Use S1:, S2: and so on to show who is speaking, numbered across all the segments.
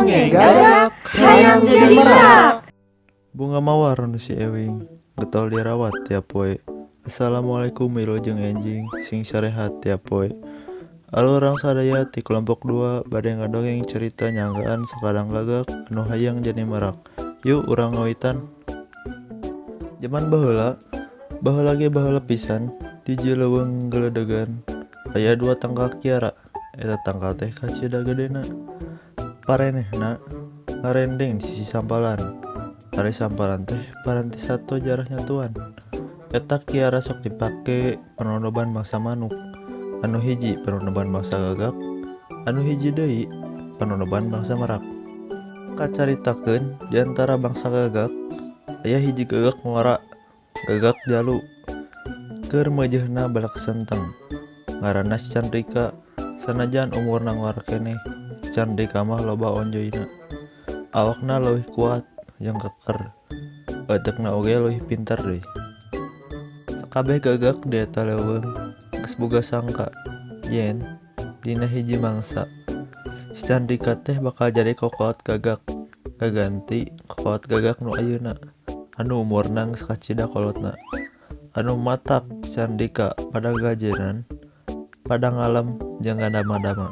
S1: Dongeng Gagak Hayang Jadi Merak.
S2: Bunga mawar nu si Ewing getol dirawat tiap poe. Assalamualaikum, wilujeng enjing, sing sarehat tiap poe. Urang sadaya ti kelompok 2 bade ngadongeng cerita nyanggaan sakadang gagak anu hayang jadi merak. Yuk, urang ngawitan. Jaman baheula, baheula ge baheula pisan, di leuweung geledegan aya dua tangkal kiara. Eta tangkal teh kacida gedena. Parenehna ngarendeng di sisi sampalan. Ari sampalan teh paranti sato jarah nyatuan. Eta kiara sok dipake panonoban bangsa manuk. Anu hiji panonoban bangsa gagak, anu hiji deui panonoban bangsa merak. Kacaritakeun di antara bangsa gagak aya hiji gagak ngora, gagak jalu. Keur meujeuhna balak senteng. Ngaranna si Chandrika. Sanajan umurna ngora keneh, si Chandrika mah loba onjoyna. Awakna leuwih kuat jeung keker. Euteukna oge leuwih pinter deui. Sakabeh gagak di eta leuweung geus boga sangka yen dina hiji mangsa si Chandrika teh bakal jadi kokolot gagak ngaganti kokolot gagak nu ayeuna anu umurna geus kacida kolotna. Anu matak si Chandrika pada gajenan, pada ngalem jeung ngadama-dama.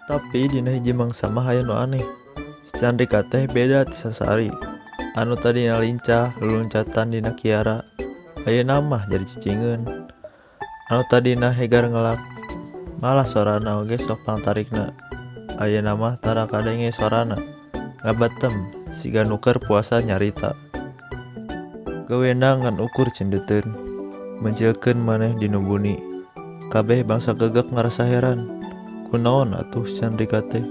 S2: Tapi dina hiji mangsa mah aya nu aneh. Si Chandrika teh beda ti sasari. Anu tadina lincah luluncatan dina kiara, ayeuna mah jadi cicingeun. Anu tadina hegar ngelak, malah sorana oge sok pangtarikna. Ayeuna mah tara kadenge sorana, ngabetem siga nu keur puasa nyarita. Gawena ngan ukur cindeuteun, mencilkeun maneh dinu buni. Kabeh bangsa gagak ngarasa heran. Kunaon atuh si Chandrika teh?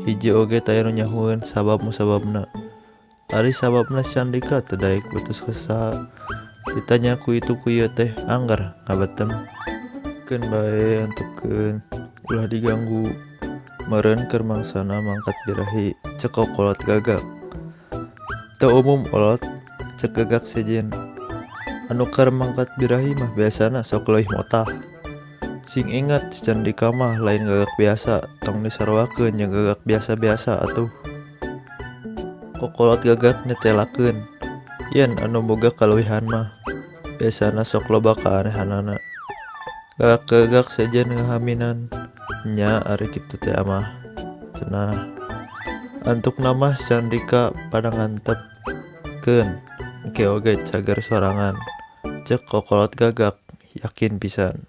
S2: Hiji oge taya nu nyahoeun sabab musababna. Ari sababna si Chandrika teu daek betus ka saha. Ditanya ku itu ku ieu teh angger ngabetem. Keun bae, antepkeun, ulah diganggu. Meureun keur mangsana mangkat birahi, cek kokolot gagak. Teu umum, Olot, cek gagak sejen. Anu keur mangkat birahi mah biasana sok leuwih motah. Sing inget, si Chandrika mah lain gagak biasa, tong disaruakeun jeung gagak biasa-biasa atuh. Kokolot gagak netelakeun yen anu boga kaleuwihan mah biasana sok loba kaanehanana. Gagak-gagak sejen ngahaminan. "Nya, ari kitu teh mah," cenah. Antukna mah si Chandrika pada ngantep. "Keun, engke oge cager sorangan," cek kokolot gagak yakin pisan.